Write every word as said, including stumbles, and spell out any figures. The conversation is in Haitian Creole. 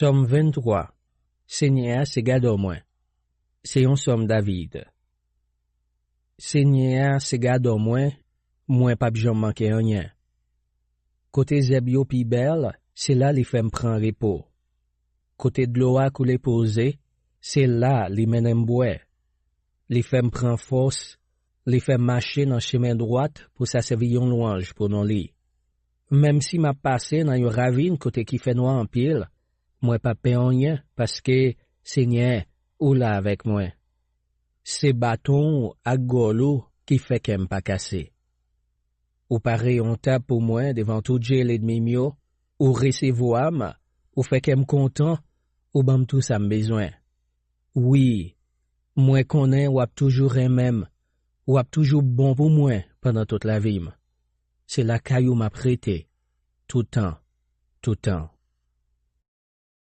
Sòm venntwa. Senyè a se gadò mwen. Se yon sòm David. Senyè a se gadò mwen, mwen p ap janm manke anyen. Kote zèb yo pi bèl, se la li fè m pran repo. Kote dlo a koule poze, se la li mennen m bwè. Li fè m pran fòs, li fè m mache nan chemen dwat pou sa sèvi yon lwanj pou non li. Menm si m ap pase nan yon ravin kote ki fè nwa anpil, mwen p ap pè anyen, paske, Senyè, ou la avèk mwen. Se baton w ak gòl ou ki fè kè m pa kase. Ou pare yon tab pou mwen devan tout je lènmi m yo, ou resevwa m, ou fè kè m kontan, ou ban m tou sa m bezwen. Wi, mwen konnen w ap toujou renmen m, w ap toujou bon pou mwen pandan tout lavi m. Se lakay ou m ap rete, toutan, toutan.